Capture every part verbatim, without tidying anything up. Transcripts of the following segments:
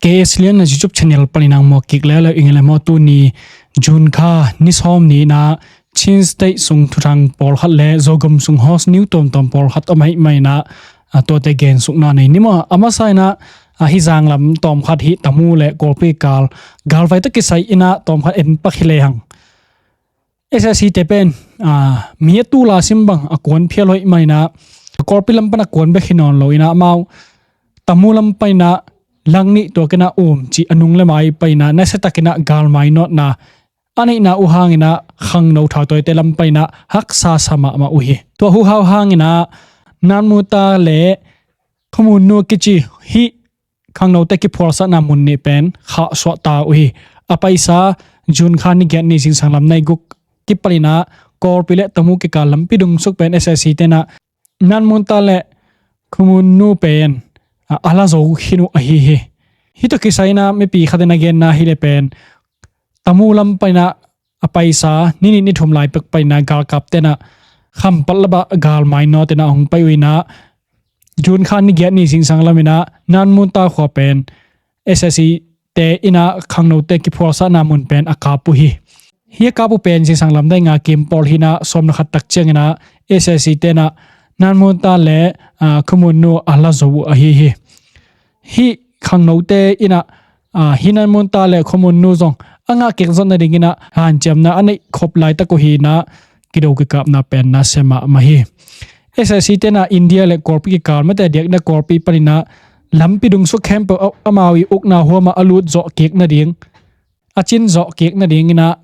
K S Lian na YouTube channel panin ang muak kik lel ing le maw. Tuni June kha ni sawm ni-in ah Chin State sung thuthang pawlkhat le Zogam sung host news tuamtuam pawlkhat om ahih manin ah, a, tuate gensukna nei ni maw. A masa in ah, a, hih zanglam tawmkhat hih Tamu le Kawlpi kikal galvai tawh kisai in ah tawmkhat en pak hi lehang, S S C te pen, a, mi a tul a sim bang a kuan phial hoih manin ah, Kawlpi lam pan a kuan bek hi nawn lo in ah, amau Tamu lam panin ah langnih tuak in ah um cih a nung le mai panin ah nasiatakin ah galmai nawtna a neihna uh hangin ah khangno thautawite lam panin ah haksa sa mahmah uh hi. Tua uh hau hangin ah Nanmunta le Khumunnu kici hih khangnote kiphualsakna mun nih pen khahsuah ta uh hi. A paisa June kha ni giat ni zingsang lam nai guk kipanin ah Kawlpi le Tamu kikal lampi dungsuk pen S S C te'n ah Nanmunta le Khumunnu pen, a, a la zo khin uh ahi hi. Hih tawh kisai in ah mipi khat in a genna hi le pen Tamu lam panin ah a paisa ni nih ni thum lai pek panin ah galkapte'n ah Khampat lam ah galmai nawt in ah hong pai uh in ah June kha ni giat ni zingsang lam in ah Nanmunta khua pen S S C te in ah khangnote kiphualsakna mun pen a kap uh hi. Hih a kap uh pen zingsang lam dai nga kim pawl hi in ah sawm le khat tak ciangin ah S S C te'n ah Nanmunta le, a, Khumunnu a la zo uh ahi hi. Hih khangnote in ah, a, hih Nanmunta le Khumunnu zong a ngah kik zawh nadingin ah hanciamna a neih khop laitak uh hi in ah kido kikapna pen nasia mahmah hi. S S C te'n ah India le Kawlpi kikal mate diakdiak Kawlpi panin ah lampi dungsuk khempeuh a, amau i ukna huam ah a lut zawh kik nading, a cin zawh kik nadingin ah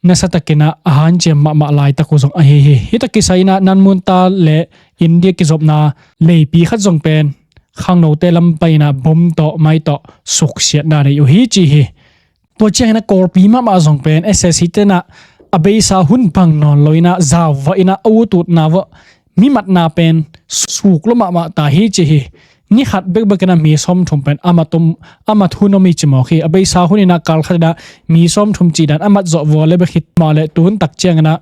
nasiatakin ah a hanciam mahmah laitak uh zong ahi hi. Hih tawh kisai in ah Nanmunta le India kizopna leipi khat zong pen khangnote lam panin ah bom tawh mai tawh suksiatna nei uh hi ci hi. Tua ciangin ah Kawlpi mahmah zong pen S S C te'n ah a beisa hun bang nawn lo in ah zauvah in ah a ut utna vah mi matna pen suk lua mahmah ta hi ci hi. Ni khat bekbek in ah mi sawmthum pen a mat hun om hi ci mawk hi. A beisa hun in ah kal khat in ah mi sawmthum cih dan a mat zawh vua le bek hi mah le tu hun tak ciangin ah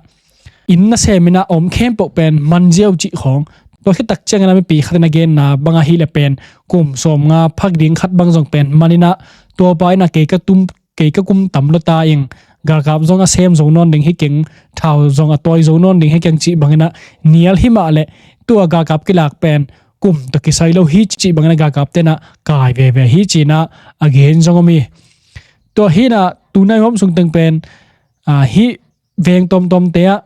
inn nasem in ah a om khempeuh pen man ziau cih khawng. Tua khit tak ciangin ah mipi khat in a genna bang ahih leh pen kum sawmnga phak ding khat bang zong pen man in ah tua pa in ah kei ka tum kei ka kum tam lua ta ing, galkap zong a sem zo nawn ding hi keng, thau zong a tawi zo nawn ding hi keng cih bangin ah nial hi mah leh tua galkap kilak pen kum tawh kisai lo hi cih bangin ah galkapte'n ah kai veve hi ci-in ah a gen zong om hi. Tua hi in ah tunai huam sung teng pen, a, hih veng tawmtawmte ah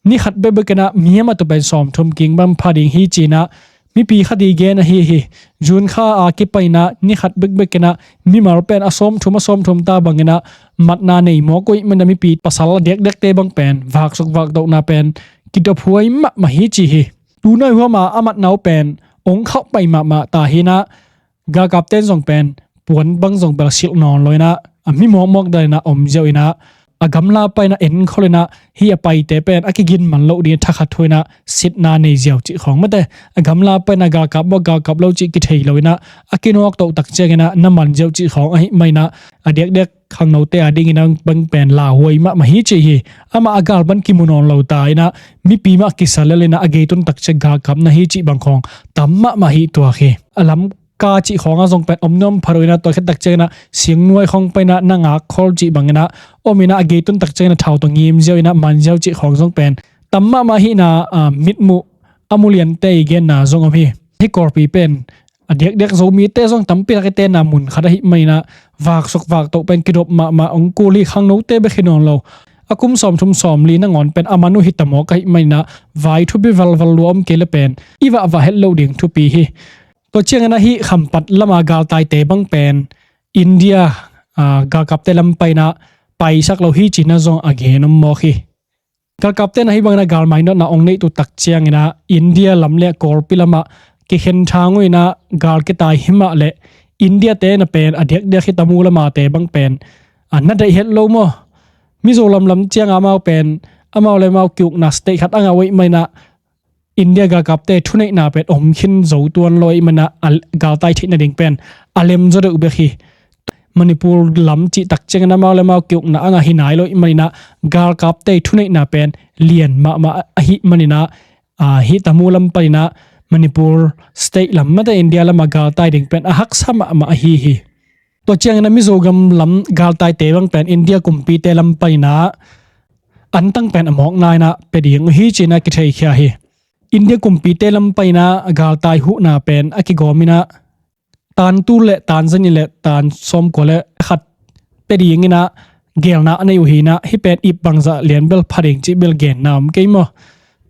ni khat bekbek in ah mi a mat uh pen sawmthum king bang pha ding hi ci-in ah mipi khat i gen ahi hi. June kha a kipan in ah ni khat bekbek in ah mimal pen a sawmthum a sawmthum ta bangin ah matna nei mawk uh ahih manin ah mipi pasal a diakdiakte bang pen vaksuk vaktohna pen kidophuai mahmah hi ci hi. Tunai huam a a matna uh pen ong khauh pai mahmah ta hi in ah galkapte'n zong pen puan bang zong bel silh nawn lo in ah a mi mawkmawk dan in ah om ziau in ah a gamla pan in ah enkhol in ah hih a paite pen a kigin man loh ding a thakhat thu in ah sitna nei ziau cih khawng mate, a gamla pan in ah galkap maw galkap lo cih kithei lo in ah a kinawk toh tak ciangin ah na man ziau cih khawng ahih manin ah a diakdiak khangnote a dingin ah bang pen lauhuai mahmah hi ci hi. Amah a gal bang kimu nawn lo ta in ah mipi mah kisa lel in ah a gei tun tak ciang galkap na hi cih bang khawng tam mahmah hi tuak hi. A lam ka cih khawng ah zong pen om nuam pha lo in ah tua khit tak ciangin ah singnuai khawng pan in ah na ngak khol cih bangin ah om in ah a gei tun tak ciangin ah thau tawh ngim ziau in ah man ziau cih khawng zong pen tam mahmah hi in ah, a, mitmuh a mu liante i genna zong om hi. Hih Kawlpi pen a diakdiak Zomite zong tampi tak i tenna mun khat ahih manin ah vaksuk vaktoh pen kidop mahmah ong kul hi. Khangnote bek hi nawn lo, a kum sawmthum sawmli nangawn pen a man uh hi ta mawk ahih manin ah vai thupi valval lua om kei leh pen i vahvah het loh ding thupi hi. Tua ciangin ah hih Khampat lam a galtaite bang pen India, a, galkapte lam pan in ah paisak lo hi ci-in ah zong a gen om mawk hi. Galkapte'n ah hih bangin ah galmai nawtna ong neih tu tak ciangin ah India lam le Kawlpi lam ah kikhen thang uh in ah gal kitai hi mah leh India-te na pen a diakdiak hih Tamu lam ate bang pen a na deih het lo maw? Mizo lam lam ciang a amau pen amau le amau ki-ukna state khat a ngah uh ahih manin ah India galkapte thuneihna pen om khin zo tuan lo ahih manin ah a galtai theih nading pen a lem zaw deuh bek hi. Manipur lam cih tak ciangin amau le amau ki-ukna a ngah hi nai lo ahih manin ah galkapte thuneihna pen lian mahmah ahih manin ah, a, hih Tamu lam panin ah Manipur state lam mate India lam a galtai ding pen a haksa mahmah ahi hi. Tua ciangin a Mizo gam lam galtaite bang pen India kumpite lam panin a antang pen a mawkna in a pia ding uh hi ci-in a kitheikhia hi. India kumpite lam panin a galtai huhna pen a kigawm in a tan tul le tan zanih le tan sawmkua le khat pia dingin a gelna a nei uh hi in a, hih pen ip bangzah lian bel pha ding cih bel genna om kei maw.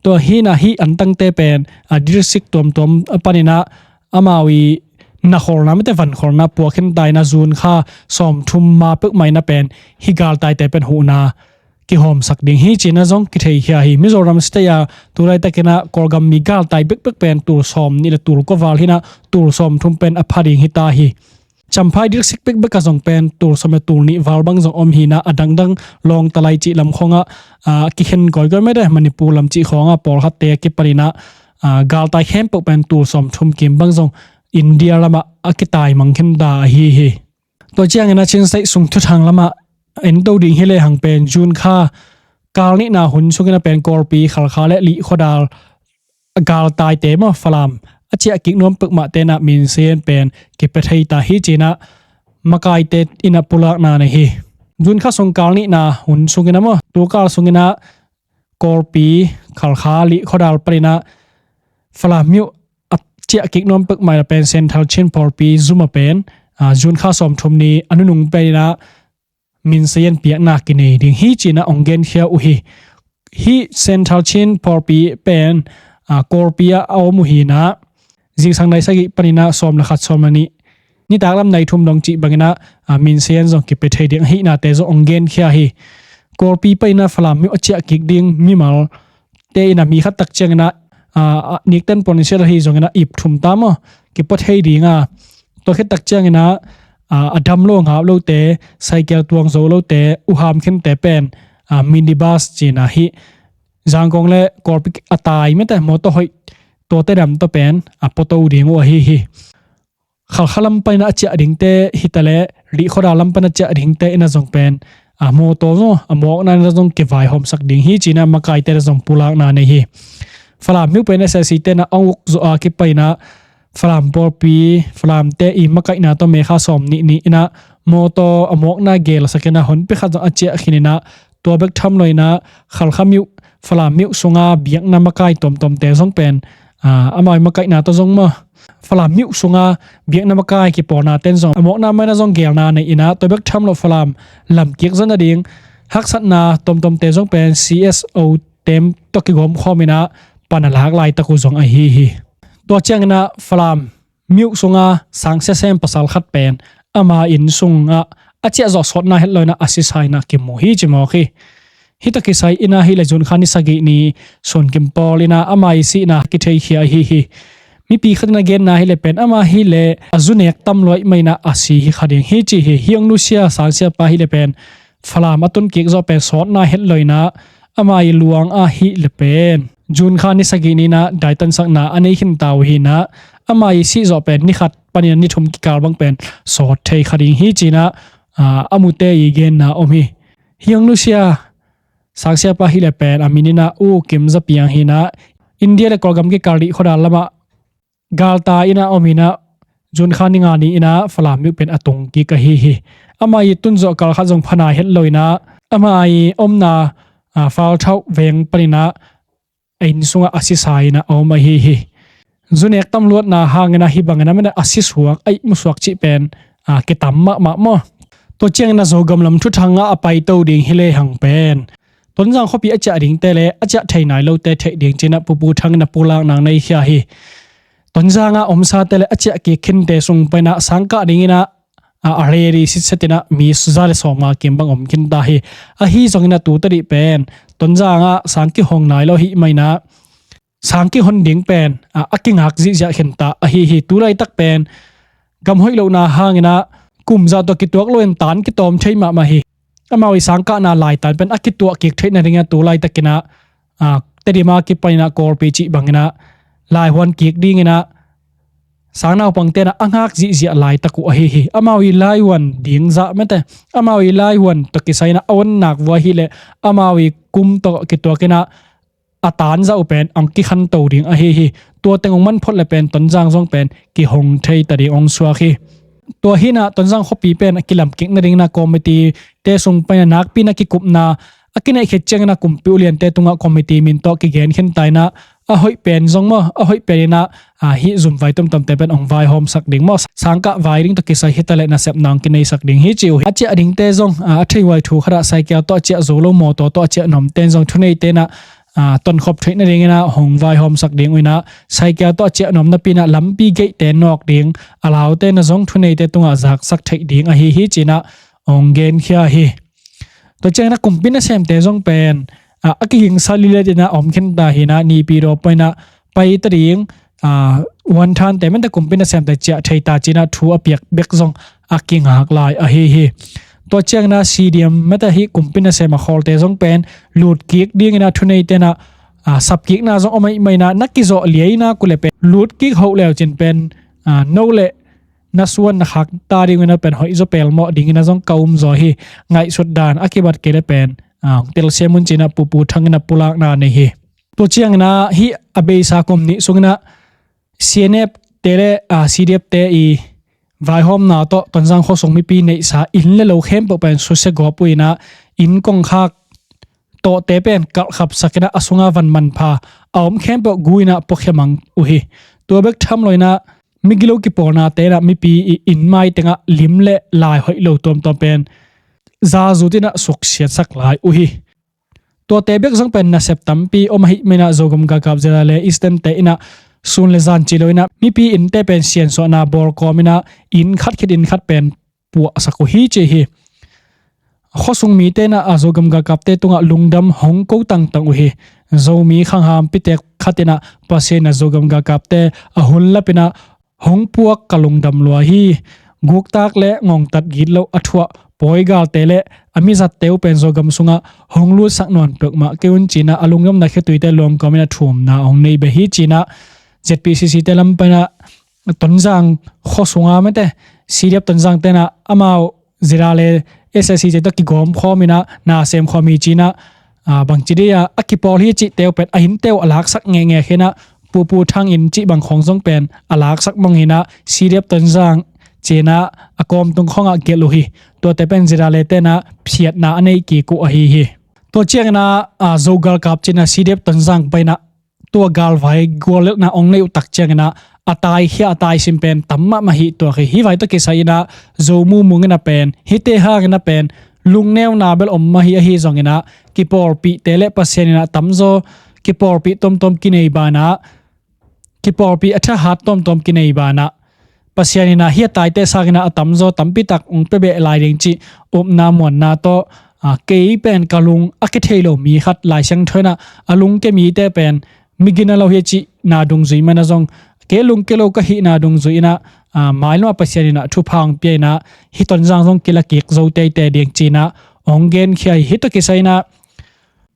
Tua hi in a hih antangte pen a district tuamtuam panin a amau i na kholna, mite van kholna puak khin ta in a June kha sawmthum ma peuhmah in a pen hih galtaite pen huhna kihawmsak ding hi ci-in a zong kitheikhia hi. Mizoram state a tulaitakin a Kawlgam mi galtai bekbek pen tul sawmnih le tul kua val hi in a tul sawmthum pen a pha ding hi ta hi. Champhai district bekbek ah zong pen tul sawm le tul nih val bang zong om hi in a, a dangdang Lawngtlai cih lam khawng ah, ah, kikhen kawikawi mah de, Manipur lam cih khawng ah pawlkhatte a kipan in a, ah, galtai khempeuh pen tul sawmthum kim bang zong India lam ah a kitaimang khin ta ahi hi. Tua ciangin a Chin State sung thuthang lam ah en to ding hi lehang pen June kha kal nihna hun sungin a pen Kawlpi, Khalkha le Lihkhuadal galtaite maw, Falam a ciah kik nuam peuhmahte in a minsian pen kipia thei ta hi ci-in a makaite in a pulakna nei hi. June kha sung kal nihna hun sungin a maw, tu kal sungin a Kawlpi, Khalkha, Lihkhuadal panin a Falam mi uh a ciah kik nuam peuhmah in a pen Central Chin Pawlpi zum ah pen, ah, June kha sawmthum ni a nunung pen in a minsian piakna kinei ding hi ci-in a hong genkhia uh hi. Hih Central Chin Pawlpi pen, ah, Kawlpi ah a om uh hi in a, zingsang nai sagih panin a sawm le khat, sawm le nih, nitak lam nai thum dong cih bangin a, ah, minsian zong kipia thei ding ahihnate zong hong genkhia hi. Kawlpi panin a Falam mi uh a ciah kik ding mimal te in a mi khat tak ciangin a, ah, ah, nikten pawlin siat ahi zongin a ip thum ta maw, kipia thei ding a, tua khit tak ciangin a, ah, a dam lo ngap lote, cycle tuang zo lote, uham khinte pen, ah, minibus ci-in a hih Zangkong le Kawlpi a tai mite mawtaw hoih tuate dam tawh pen a puato ding uh ahi hi. Khalkha lam panin a ciah dingte hi ta le, Lihkhuadal lam panin a ciah dingte in a zong pen, a mawtaw zong a mawkna in a zong kivaihawmsak ding hi ci-in a makaite in a zong pulakna nei hi. Falam mi uh pen S A C te in a hong uk zawh a kipan in a Falam Pawlpi, Falamte i makaihna tawh May kha sawmnih ni in a mawtaw a mawkna gelsak in a honpi khat zong a ciah khin in a, tua bek tham lo in a Khalkha mi uh, Falam mi uh sung a biakna makai tuamtuamte zong pen, ah, amau i makaihna tawh zong maw, Falam mi uh sung a biakna makai kipawlnate in zong a mawkna mah in a zong gelna nei in a, tua bek tham lo Falam lam kik zat nading haksatna tuamtuamte zong pen C S O te tawh kigawm khawm in a pan a lak laitak uh zong ahi hi. Tua ciangin a Falam mi uh sung a sangsia sem pasal khat pen ama inn sung ah a ciah zawh sawt nai het lo in a a sisa in a kimu hi ci mawk hi. Hih tawh kisai in a hih leh June kha ni sagih ni sun kim pawl in a ama i sihna kitheikhia ahi hi. Mipi khat in a genna hi leh pen ama hi leh a zu nek tam lua ahih manin a a si hi kha ding hi ci hi. Hih hong nusia sangsiapa hi leh pen Falam a tun kik zawh pen sawt nai het lo in a ama i luang ah hi leh pen June kha ni sagih ni in a daitansakna a nei khin ta uh hi in a, ama i sih zawh pen ni khat panin a ni thum kikal bang pen sawt thei kha ding hi ci in a, ah, a mute i genna om hi. Hih hong nusia sangsiapa hi leh pen a min in a U Kim Za Piang hi in a, India le Kawlgam kikal Lihkhuadal lam ah galtai in a om hi in a, June kha ni nga ni in a Falam mi uh pen a tung kik ahi hi. Ama i tun zawh kal khat zong pha nai het lo in a, ama i omna, ah, Falthauh veng panin a a inn sung ah a sisa in a a om ahi hi. Zu nek tam luatna hangin a hih bangin a mite a si suak, a ihmu suak cih pen, ah, kitam mahmah maw. Tua ciangin a Zogam lam thuthang ah a paito ding hi lehang pen Tonzang khuapi a ciah dingte le a ciah thei nai lote theih ding ci in a Pu Pu Thang in a pulakna nei khia hi. Tonzang ah omsate le a ciah kik khinte sung panin a sang kah dingin a, a, a ready sitset in a mi za le sawmnga kim bang om khin ta hi. Ahi zongin a tu tadih pen Tonzang ah sang kihong nai lo ahih manin a sang kihon ding pen, a, a kingak zihziah khin ta ahi hi. Tu laitak pen gam hoih lohna hangin a kum za tawh kituak lo in tan kitawm thei mahmah hi. Amau i sang kahna laitan pen a kituah kik theih nadingin a tu laitakin a, a, Tedim a kipanin a Kawlpi cih bangin a laihuan kik dingin a sang naupangte in a a ngak zihziah laitak uh ahi hi. Amau i laihuan ding zah mete, amau i laihuan tawh kisai in a a onnak vua hi leh amau i kum tawh kituakin a a tan zah uh pen hong kikhanto ding ahi hi. Tua teng hong man phot le pen Tonzang zong pen kihong thei ta ding hong suak hi. Tua hi-in ah Tonzang khuapi pen a kilamkik nadingin ah committee te sung panin ah nakpi-in ah kikupna a kineih khit ciangin ah kumpi uliante tungah committee min tawh kigen khinta in ah a hoih pen zong maw, a hoih pen in ah, ah, hih zumvai tuamtuamte pen hong vaihawmsak ding maw, sangkah vai ding tawh kisai hi ta leh nasepna hong kineisak ding hi ci uh hi. A ciah dingte zong, ah, a theihuai thu khat ah Saikial tawh a ciah zo lo mawtaw tawh a ciah nuamte in zong thuneite in ah, ah, tonkhop theih nadingin ah hong vaihawmsak ding uh in ah, Saikial tawh a ciah nuam napi-in ah lampi gate-te nawk ding, a laute in ah zong thuneite tungah zaksak theih ding ahi hi ci-in ah hong genkhia hi. Tua ciangin ah kumpi nasemte zong pen, ah, a kigingsa lilet in ah om khinta hi-in ah Naypyidaw panin ah pai ta ding, ah, Wonthante mate kumpi nasemte ciah thei ta ci-in ah thu a piak bek zong a kingak lai ahi hi. Tua ciangin ah C D M mate hih kumpi nasem a khawlte zong pen lutkik dingin ah thuneite in ah, ah, sapkikna zong om ahih manin ah na kizawh liai nak uh leh pen lutkik hoh le uh cin pen, ah, no le na suan na khak ta ding uh in ah pen hoih zaw pelmawh dingin ah zong ka um zaw hi. Ngaihsut dan a kibat kei leh pen, ah, telsiam un ci-in ah Pu Pu Thang in ah pulakna nei hi. Tua ciangin ah hih a beisa kum nih sungin ah C N F te le, ah, C D F te i vaihawmna tawh Tonzang khuasung mipi neihsa inn le lo khempeuh pen susia gawp uh in ah inn kongkhak tawhte pen kalhkhapsak in ah a sunga van manpha a om khempeuh gu in ah puakhia mang uh hi. Tua bek tham lo in ah migilo kipawlnate in ah mipi i inn mai tengah lim le lai hoih lo tuamtuam pen zazut in ah suksiatsak lai uh hi. Tuate bek zong pen nasep tampi om ahih manin ah Zogam galkap ZRA le Eastern te in ah sun le zan ci lo in ah mipi innte pen siansuahna bawl kawm in ah inn khat khit inn khat pen puahsak uh hi ci hi. Khuasung mite in ah a Zogam galkapte tungah lungdam hong ko tangtang uh hi. Zomi khanghampi tek khat in ah Pasian in ah Zogam galkapte a hun lap in ah hong puak ka lungdam lua hi. Guktak le ngongtat gitloh a thuah pawigalte le a mizatte uh pen Zogam sungah hong lutsak nawn peuhmah kei un ci-in ah a lungdamna khetuite luangkawm in ah thumna hong nei beh hi ci-in ah Z P C C te lam panin ah Tonzang khuasunga mate C D F Tonzang te in ah amau ZRA le S A C te tawh kigawm khawm in ah na sem khawm hi ci-in ah, ah, bangci dih ah a kipawl hi cihte uh pen a innte uh a laksak ngekngek hi-in ah Pu Pu Thang inn cih bang khawng zong pen a laksak mawng hi-in ah C D F Tonzang ci-in ah a kawm tung khawngah gelh uh hi. Tuate pen ZRA le te in ah phiatna a nei kik uh ahi hi. Tua ciangin ah, ah, Zo galkap ci-in ah C D F Tonzang pai-in ah tua galvai guallelhna hong nei uh tak ciangin ah a taikhia a taisim pen tam mahmah hi tuak hi. Hih vai tawh kisai in ah Zo mumung in ah pen hihte hangin ah pen lungneuna bel om mah hi ahi zongin ah kipawlpihte le Pasian in ah tamzaw kipawlpih tuamtuam kinei banah kipawlpih a thahat tuamtuam kinei banah Pasian in ah hih a taite sangin ah a tamzaw tampitak hong pia beh lai ding cih upna muanna tawh, ah, kei pen ka lung a kia thei lo mi khat Lai Siangtho in ah a lungkia mite pen migina lo hi cihna dungzui manin ah zong kei lungkia lo ka hihna dungzui in ah, ah, mailam ah Pasian in ah thupha hong pia in ah hih Tonzang zong kila kik zo teitei ding ci-in ah hong genkhia hi. Hih tawh kisai in ah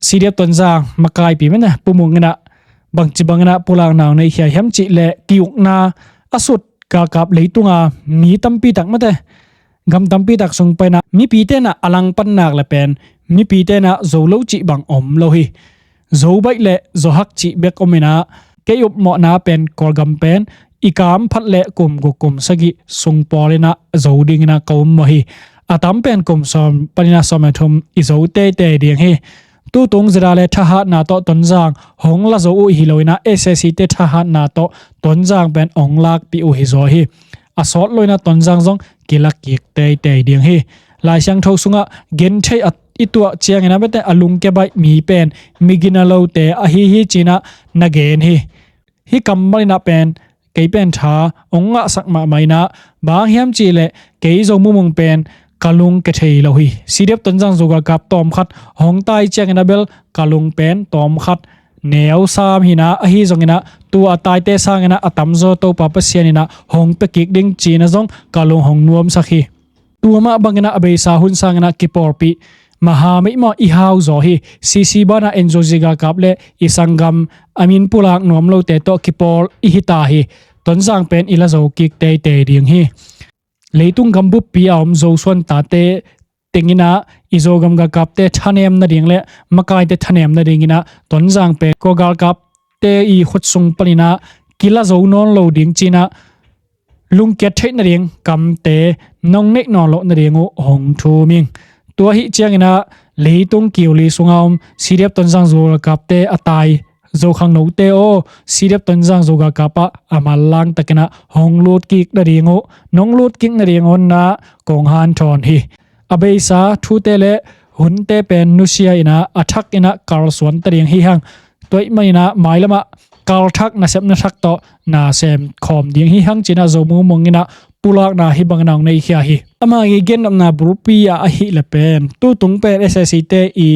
C D F Tonzang makaipi mate Pu Mung in ah bangci bangin ah pulakna hong nei khia hiam cih leh ki-ukna a sut galkap leitunga mi tampitak mate gam tampitak sung panin ah mipite in ah a langpan nak leh pen mipite in ah zo lo cih bang om lo hi. Zo baih le zo hak cih bek om in ah kei upmawhna pen Kawlgam pen i kam phat le kum guk kum sagih sung pawl in ah zo dingin ah ka um mawh hi. A tam pen kum sawm panin ah sawm le thum i zo teitei ding hi. Tutung ZRA le thahatna tawh Tonzang hong la zo uh hi lo in ah S A C te thahatna tawh Tonzang pen hong lakpih uh hi zaw hi. A sawt lo in ah Tonzang zong kila kik teitei ding hi. Lai Siangtho sungah gentheih a i tuah ciangin ah mate a lungkia baih mi pen migina lote ahi hi ci-in ah na gen hi. Hih kammal in ah pen kei pen tha hong ngahsak mahmah in ah bang hiam cih leh kei Zo mumung pen ka lung kia thei lo hi. C D F Tonzang Zo galkap tawmkhat hong tai ciangin ah bel ka lung pen tawmkhat neu sam hi-in ah ahi zongin ah tua a taite sangin ah a tamzaw Topa Pasian in ah hong pia kik ding ci-in ah zong ka lung hong nuamsak hi. Tua mah bangin ah a beisa hun sangin ah kipawlpih maha meih maw i hau zaw hi. C C banah N G O galkap le i sanggam a min pulak nuam lote tawh kipawl i hi ta hi. Tonzang pen i la zo kik teitei ding hi. Leitung gam buppi a om Zo suan tate teng in ah i Zogam galkapte thanem nading le makaite thanem nadingin ah Tonzang pen Kawl galkapte i khut sung panin ah kila zo nawn lo ding ci-in ah lungkiat theih nading kamte nong neih nawn loh nading uh hong thum ing. Tua ahih ciangin ah leitung kiuli sunga om CDF Tonzang Zogalkapte a tai Zokhangnote aw, CDF Tonzang Zogalkap ah a manlang takin ah hong lut kik nading uh, nong lut kik nading uh na kong hanthawn hi. A beisa thute le hunte pen nusia in ah a thak in ah kalsuan ta ding hi hang. Tua ahih manin ah mailam ah kalthak nasepna thak tawh na sem khawm ding hi hang ci-in ah Zo Mu Mung in ah pulakna hih bangin ah hong neikhia hi. Ama i gennopna bulpi ah ahih leh pen tutung pen SAC te i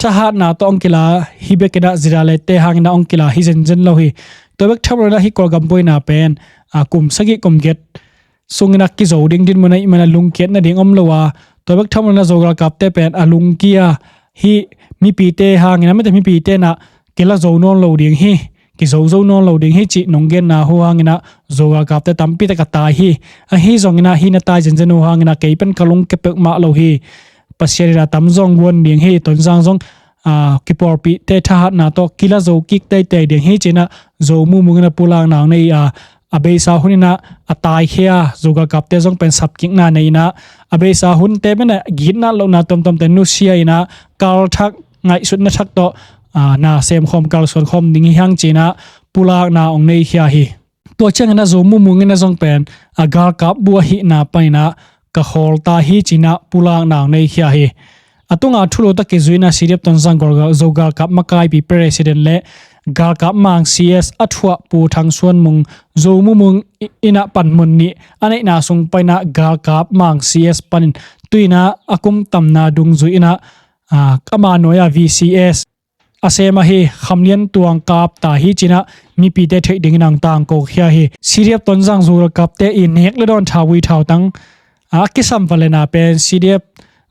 thahatna tawh hong kila hi bek in ah zidalette hangin ah hong kila hi zenzen lo hi. Tua bek tham lo in ah hih Kawlgam buaina pen a kum sagih kum giat sungin ah kizo ding dinmun ahih manin ah lungkiat nading om lo a, tua bek tham lo in ah Zogalkapte pen a lungkia hih mipite hangin ah, mite mipite in ah kila zo nawn lo ding hi, kizo zo nawn lo ding hi cih nong genna uh hangin ah Zogalkapte tampi tak a tai hi. Ahi zongin ah hih na tai zenzen uh hangin ah kei pen ka lungkia peuhmah lo hi. Pasian in ah tamzaw hong guan ding hi, Tonzang zong a, kipawlpihte thahatna tawh kila zo kik teitei ding hi ci-in ah Zo Mu Mung in ah pulakna hong nei a, a beisa hun in ah a taikhia Zogalkapte zong pen sapkikna nei in ah, a beisa hunte pen ah gitna lohna tuamtuamte nusia in ah kalthak ngaihsutna thak tawh, a, na sem khawm kalsuan khawm ding hi hang ci-in ah pulakna hong neikhia hi. Tua ciangin ah Zo Mu Mung in ah zong pen a galkap bu ahihna panin ah ka khawl ta hi ci-in ah pulakna hong neikhia hi. A tunga thulu tawh kizui in ah CDF Tonzang Zogalkap makaipi president le galkap mang CS a thuah Pu Thang Suan Mung, Zo Mu Mung in ah panmun nih a neihna sung panin ah galkap mang CS panin tu-in ah a kum tamna dungzui in ah, a, ama nuai-a VCS a sem ahi Kham Lian Tuang kap ta hi ci-in ah mipite theih dingin hong tangkokhia hi. CDF Tonzang Zogalkapte i nek le dawn thauvui thautang a kisam valena pen CDF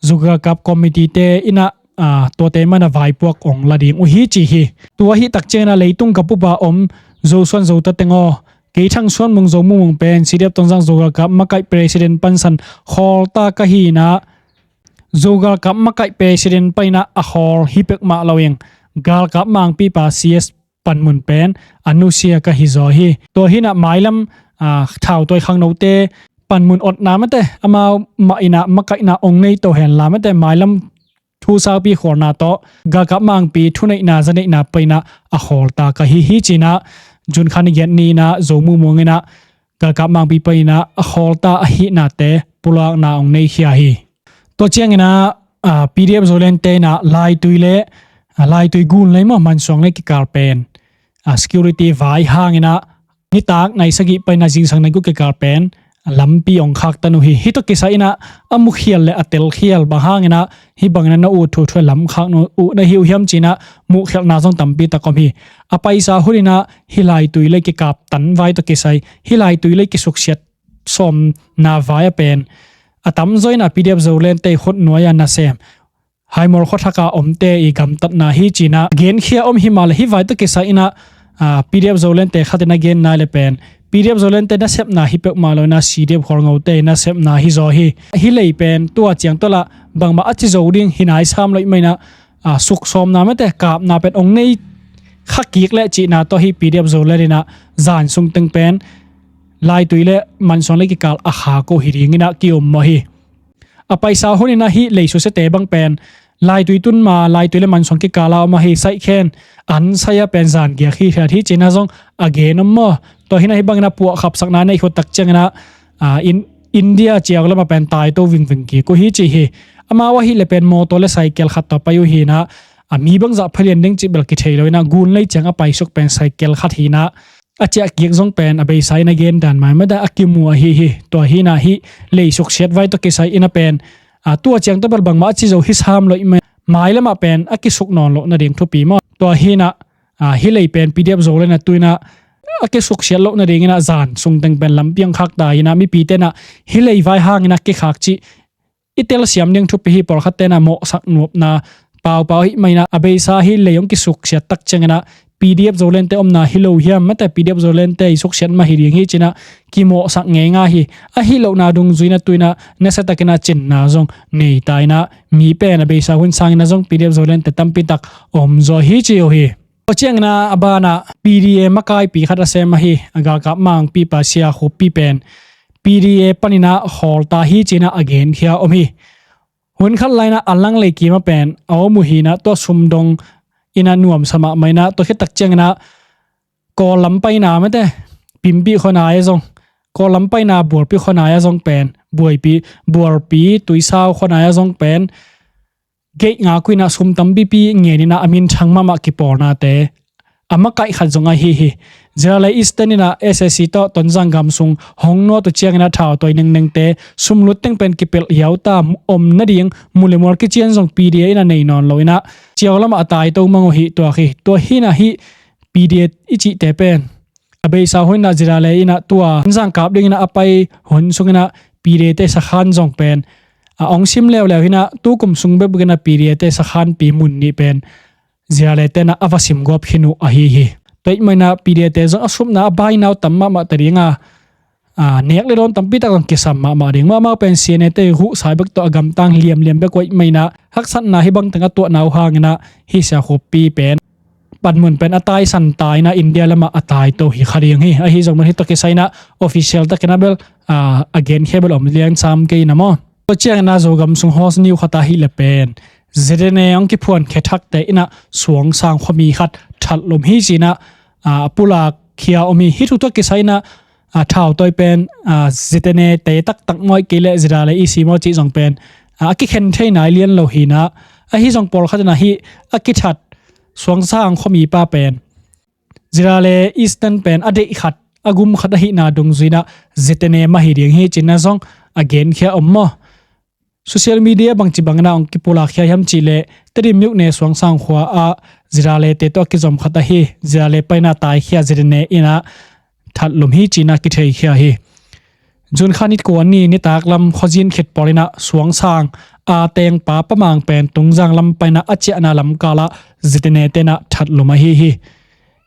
Zogalkap committee te in ah, a, tuate man ah vaipuak hong la ding uh hi ci hi. Tua ahih tak ciangin ah leitung gam bup a om Zo Suan Zo Ta teng aw, kei Thang Suan Mung Zo Mu Mung pen CDF Tonzang Zogalkap makaih president pansan khawl ta ka hi in ah Zogalkap makaih president panin ah a khawl hi peuhmah lo ing, galkap mangpipa CS panmun pen a nusia ka hi zaw hi. Tua hi in ah mailam, a, thautawi khangnote panmun otna mate amau mah in ah makaihna hong nei to hen la mate mailam thu saupi khawlna tawh galkap mangpi thuneihna zaneihna panin ah a khawl ta ka hi hi ci-in ah June kha ni giat ni in ah Zo Mu Mung in ah galkap mangpi panin ah a khawl ta ahihnate pulakna hong neikhia hi. Tua ciangin ah, a, PDF Zolandte in ah Laitui le, a, Laitui Gunlei maw Mansuang le kikal pen, a, security vai hangin ah nitak nai sagih panin ah zingsang nai guk kikal pen lampi hong khaktan uh hi. Hih tawh kisai in ah a mukhial le a telkhial bang hangin ah hih bangin ah na ut thuthu lam khak uh na hi uh hiam ci-in ah muhkhialhna zong tampi tak om hi. A paisa hun in ah hih Laitui le kikaptan vai tawh kisai, hih Laitui le kisuksiat sawmna vai a pen a tamzaw in ah PDF Zolandte khut nuai-a nasem Haimol khuathak a omte i gamtatna hi ci-in ah genkhia om hi mah leh hih vai tawh kisai in ah, a, PDF Zolandte khat in a genna le pen PDF Zolandte nasepna hi peuhmah lo in ah CDF Khualngote nasepna hi zaw hi. Hih lei pen tua ciang tawh lah bangmah a ci zo ding hi nai sam lo ahih manin ah, a, suksawmna mate kapna pen hong nei kha kik leh cihna tawh hih PDF Zoland in ah zan sung teng pen Laitui le Mansuang le kikal a khak uh hi dingin ah ki-um mawh hi. A paisa hun in ah hih lei suksiate bang pen Laitui tun ma, Laitui le Mansuang kikal a om ahi Saikhen an sai-a pen zan giak hithiat hi ci-in ah zong a gen om maw. Tua hi in ah hih bangin ah puahkhapsakna nei khut tak ciangin ah, a, in, India ciau lam ah pen taito vingving kik uh hi ci hi. Amau ahih leh pen mawtaw le saikel khat tawh pai uh hi in ah, a, mi bangzah phalian ding cih bel kithei lo in ah Gunlei ciang a paisuk pen saikel khat hi in ah a ciah kik zong pen a beisa in a gen dan mai mah a kimu ahi hi. Tua hi in ah hih lei suksiat vai tawh kisai in ah pen, a, tua ciang tawh bel bangmah a ci zo hi sam lo ahih manin mailam ah pen a kisuk nawn loh nading thupi maw. Tua hi in ah, a, hih lei pen PDF Zoland in ah tu-in ah a kisuksiat loh nadingin ah zan sung teng pen lampi hong khak ta hi in ah mipite in ah hih lei vai hangin ah kikhak cih i telsiam ding thupi hi. Pawlkhatte in ah mawhsak nuamna paupau ahih manin ah a beisa hih lei hong kisuksiat tak ciangin ah PDF Zolandte omna hi lo hiam, mate PDF Zolandte i suksiat mah hi ding hi ci-in ah kimawhsak ngeingai hi. Ahi lohna dungzui in ah tu-in ah nasiatakin ah cinna zong nei ta in ah mi pen a beisa hun sangin ah zong PDF Zolandte tampi tak om zaw hi ci uh hi. Tua ciangin ah a banah P D A makaipi khat a sem ahi a galkap mangpipa Sia Khup Pi pen P D A panin ah khawlta hi ci-in ah a genkhia om hi. Hun khat lai-in ah a langlei kim ah pen a om uh hi-in ah tua sumdong in ah nuamsa mahmah in ah tua khit tak ciangin ah Kawl lam paina mate Pimpih khua nai ah zong, Kawl lam paina Bualpi khua nai ah zong pen, Buaipi, Bualpi Tuisau khua nai ah zong pen gate nga kuina sum tampipi ngen in ah a minthang mahmah kipawlnate a makaih khat zong ahi hi. Zirale Eastern in ah S A C tawh Tonzang gam sung hong nawt uh ciangin ah thautawi nengnengte sumlut teng pen kipelh hiauta om nading mu le mual kician zong P D A in ah nei nawn lo in ah ciau lamah a taito mang uh hi tuak hi. Tua hi-in ah hih P D A i cihte pen a beisa hun in ah Zirale in ah tua Tonzang kap dingin ah a pai hun sungin ah P D A te sakhan zong pen a ong sim leuleu hi-in ah tukum sung bekbek in ah P D A te sakhanpi mun nih pen Zirale ten ah a va sim gawp khin uh ahi hi. Tua ahih manin ah P D A te zong a supna a bainau tam mahmah ta ding a, a, nek le dawn tampi tak zong kisam mahmah ding. Mahmah pen C N A te huh sai bek tawh a gamtang liamliam bek uh ahih manin ah haksatna hih bangteng a tuahna uh hangin ah hih Sia Khup Pi pen panmun pen a taisan ta in ah India lamah a taito hi kha ding hi. Ahi zong man hih tawh kisai in ah official takin ah bel, a, a genkhia bel om liansam kei in ah maw. Tua ciangin ah Zogam sung hawsniu khat ahih leh pen Z N A hong kiphuankhia thakte in ah Suangsang khuami khat thatlum hi ci-in ah, a, pulakkhia om hi. Hih thu tawh kisai in ah, a, thautawi pen, a, Z N A te taktak maw ahih kei leh Zirale E C maw cih zong pen, a, a kikhen thei nai lian lo hi-in ah, ahi zong pawlkhat in ah hih a kithat Suangsang khuamipa pen Zirale Eastern pen a deih khat, a gum khat ahihna dungzui in ah Z N A mah hi ding hi ci-in ah zong a genkhia om maw. Social media bangci bangin ah hong kipulakkhia hiam cih leh Tedim myone Suangsang khua ah Zirale te tawh a kizom khat ahi Zirale panin ah taikhia Z N A in ah thatlum hi ci-in ah kitheikhia hi. June kha ni kua ni nitak lam khuazin khit pawl in ah Suangsang a tengpa Pa Mang pen Tonzang lam panin ah a ciahna lamkal ah Z N A ten ah thatlum ahi hi.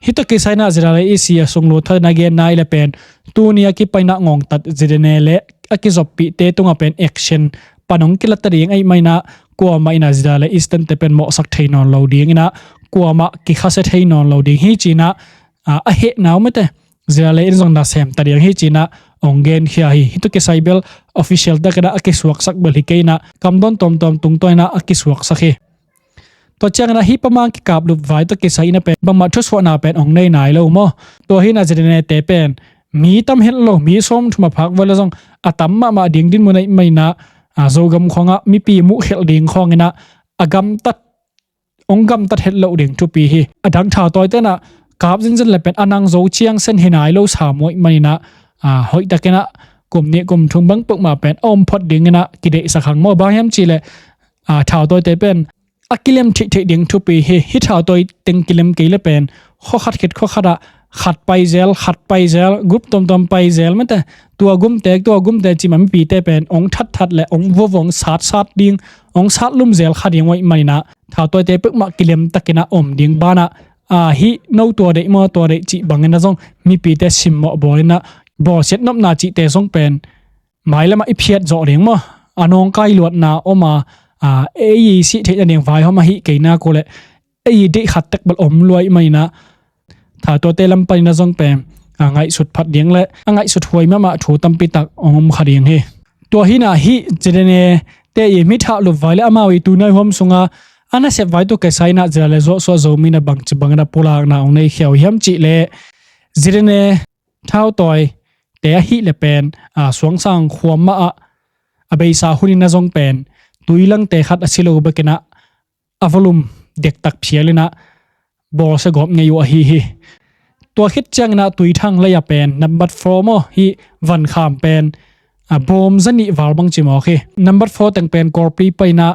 Hih tawh kisai in ah Zirale E C a sunglut thawn a genna ahih leh pen tuni a kipan in ah ngongtat Z N A le a kizoppihte tungah pen action pan hong kilat ta ding ahih manin ah kuamah in ah Zirale Eastern te pen mawhsak thei nawn lo ding in ah kuamah kikhasia thei nawn lo ding hi ci-in ah, a, a hehna uh mate Zirale in zong nasem ta ding hi ci-in ah hong genkhia hi. Hih tawh kisai bel official takin ah a kisuaksak bel hi kei in ah kam dawn tuamtuam tungtawn in ah a kisuaksak hi. Tua ciangin ah hih Pa Mang kikaplup vai tawh kisai in ah pen bangmah thusuahna pen hong nei nai lo maw. Tua hi-in ah Z N A te pen mi tam het lo, mi sawmthum a phak vel leh zong a tam mahmah ding dinmun ahih manin ah, a, Zogam khawngah mipi muh khelh ding khawngin ah a gamtat, hong gamtat het loh ding thupi hi. A dang thautawite in ah kap zenzen leh pen a nang Zo ciang sen hi nai lo sam uh ahih manin ah, a, hoihtakin ah kum nih kum thum bang peuhmah pen a om phot dingin ah kideihsak hang maw. Bang hiam cih leh, a, thautawite pen a kilem theihtheih ding thupi hi. Hih thautawi teng kilem kei leh pen khua khat khit khua khat ah khat pai zel, khat pai zel, group tuamtuam pai zel mate. Tua gumte, tua gumte cih mah mipite pen hong thatthat leh hong vuavuang satsat ding, hong satlum zel kha ding uh ahih manin ah thautawite peuhmah kilem takin ah om ding banah, a, hih no tua deih maw tua deih cih bangin ah zong mipite simmawh bawlin ah bawlsiat nopna cihte zong pen mailamah i phiat zawh ding maw. A nawngkai luatna om a, a, ei i sih theih nading vaihawm ahih kei nak uh leh ei i deih khat tek bel om lua ahih manin ah thautawite lam panin ah zong pen, a, ngaihsut phat ding leh a ngaihsut huai mahmah thu tampi tak hong om kha ding hi. Tua hi-in ah hih Z N A te i mi thahlup vai leh amau i tunai huam sungah a nasep vai tawh kisai in ah Zirale zuahsuah Zomi in ah bangci bangin ah pulakna hong neikhia uh hiam cih leh Z N A thautawite ahih leh pen, a, Suangsang khua mah ah a beisa hun in ah zong pen tuilangte khat a si lo bekin ah a volume dektak phial in ah bawlsia gawp ngei uh ahi hi. Tua khit ciangin ah Tuithang lei ah pen number four maw, hih Vankham pen, a, bawm zanih val bang ci mawk hi. Number four teng pen Kawlpi panin ah,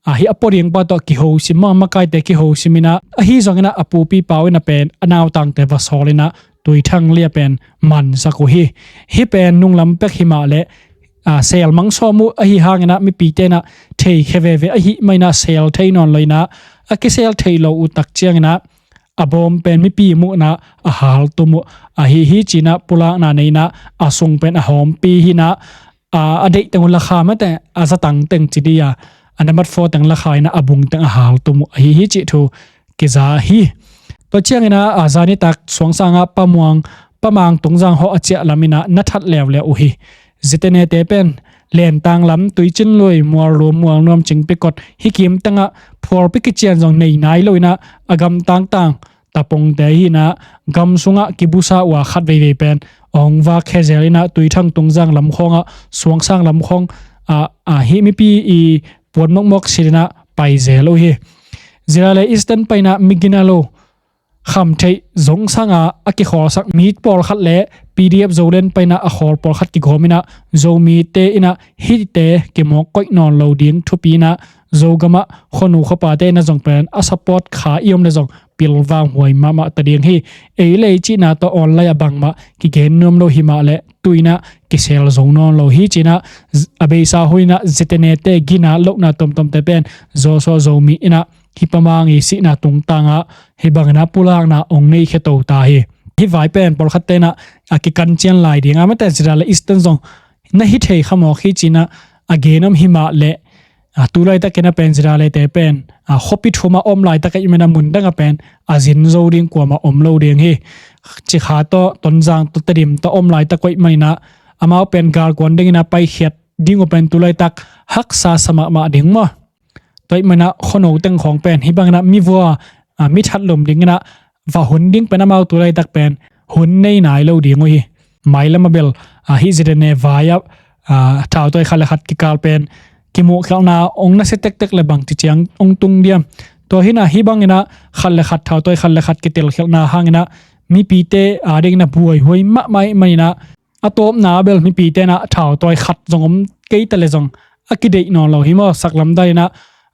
a, hih a pua dingpa tawh kihosim maw, makaite kihosim in ah, ahi zongin ah a pupipa uh in ah pen a nautangte va sawl in ah Tuithang lei ah pen mansak uh hi. Hih pen nunglam pek hi mah leh, a, sel mang sawm uh ahi hangin ah mipite in ah theikhia veve ahih manin ah sel thei nawn lo in ah a kisel theih loh uh tak ciangin ah a bawm pen mipi muhna a haltum uh ahi hi ci-in ah pulakna nei in ah a sung pen a hawmpi hi in ah, a, a deih teng uh lakha mate, a zatang teng ci dih a, a number four teng lakha in ah a bung teng a haltum uh ahi hi cih thu kiza hi. Tua ciangin ah, a, zanitak suangsang ah Pamuang, Pamang Tungzang hawh a ciah lam in ah na that leuleu uh hi. Zetenete pen Lentang lam, Tuicin Lui, Mualrum, Mualnuam, Cingpikot, hih kim teng ah phualpi kician zong nei nai lo in ah, a gam tangtang Tapongte hi in ah, gam sungah kibusa uh a khat veivei pen a hong vak khe zel in ah, Tuithang Tungzang lam khawng ah, suangsang lam khawng ah, a, hih mipi i puan mawkmawk sit in ah pai zel uh hi. Zirale Eastern pai in ah mi gina lo khamtheih zongsang ah a kikhawlsak mi pawlkhat le P D F Zoland pai in ah a khawl pawlkhat kigawm in ah, Zomite in ah hihte kimawk koih nawn lo ding thupi in ah, Zogam ah khuanu khuapate in ah zong pen a support kha i om le zong pilvang huai mahmah ta ding hi. Ei le ei cihna tawh online ah bangmah kigen nuam lo hi mah leh tu in ah kisel zo nawn lo hi ci in ah, a beisa hun in ah Zetenete gina lohna tomtomte pen Joshua Zomi in ah hih Pamang i sihna tungtang ah hih bang in ah pulakna hong nei khia to ta hi. Hih vai pen pawlkhatte in ah a kikan cian lai ding a, mate Zirale Eastern zong na hi thei kha mawk hi ci in ah a gen om hi mah leh, a, tu laitakin ah pen Ziralete pen, a, khuapi thum ah om laitak ahih man in ah mun dang ah pen a zin zo ding kuamah om lo ding hi. Cikha tawh, Tonzang tawh, Tedim tawh om laitak uh ahih man in ah amau pen galkuan ding in ah paikhiat ding uh pen tu laitak haksa sa mahmah ding maw. Tua ahih man in ah khuano teng khawng pen hih bang in ah mi vua, a, mi that lum ding in ah va hun ding pen amau tu laitak pen hun nei nai lo ding uh hi. Mailam ah bel, a, hih Zirale vai ah, a, thautawi khat le khat kikal pen kimuhkhialhna hong nasia tektek le bangci ciang hong tung diam. Tua hi in ah hih bang in ah khat le khat, thautawi khat le khat kitelkhialhna hang in ah mipite a ding in ah buaihuai mahmah ahih man in ah a tawpna bel mipite in ah thautawi khat zong om kei ta le zong a kideih nawn lo hi maw. Saklam dan in ah,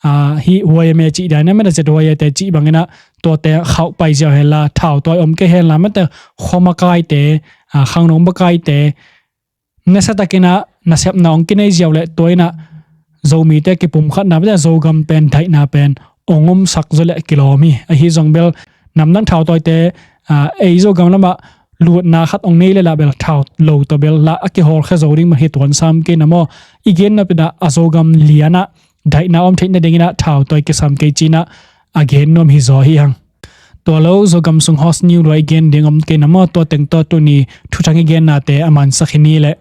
a, hih huaime cih dan in ah, mate Z huaite cih bang in ah tuate khauh pai ziau hen la, thautawi om kei hen la, mate khua makaite, a, khangno makaite nasia takin ah nasepna hong kinei ziau leh tua in ah Zomite kipumkhatna, mate Zogam pen daihna pen hong omsak zaw leh kilawm hi. Ahi zong bel namdang thautawite, a, ei Zogam lamah lutna khat hong nei le lah bel thau lo tawh bel lah a kihawlkhia zo ding mah hi tuan sam kei na maw. I gen nop in ah a Zogam lian ah daihna om theih nading in ah thautawi kisam kei ci in ah a gen nuam hi zaw hi hang. Tua lo Zogam sung hot news lua i gen ding om kei na maw, tua teng tawh tuni thuthang i gennate a mansak hi ni leh.